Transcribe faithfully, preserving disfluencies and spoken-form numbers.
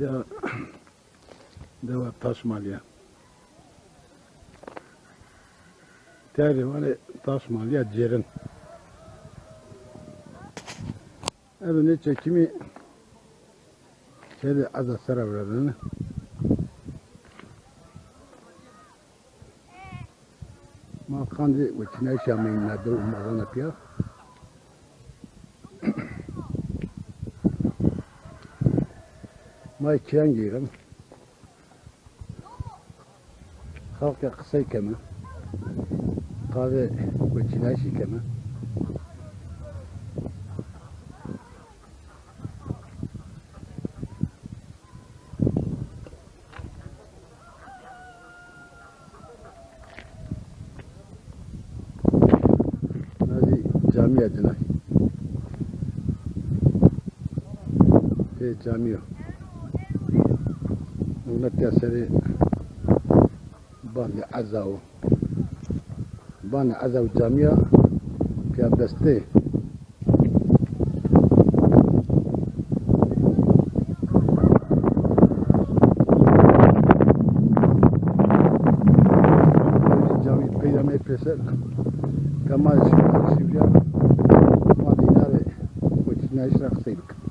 Ya, dewa Taşmalîya. Terê vanê Taşmalîya Cêrin. Ebe nê çekimî çêdê eza sera virazene. Ma qandê weçînayîşî ameyî na dew û mazana pîya. Ma kîyan geyren. Xalqê qisey keme. Qandê weçînayîşî keme. Na zî camîya cina. Ê camî yo. Hurmetîya serê bandê eza wo. Bandê eza û camîya pîyabestê. Camî peyda me pêser. Kemal şîvriya ma dînarê weçînayîş ra qisey bikin.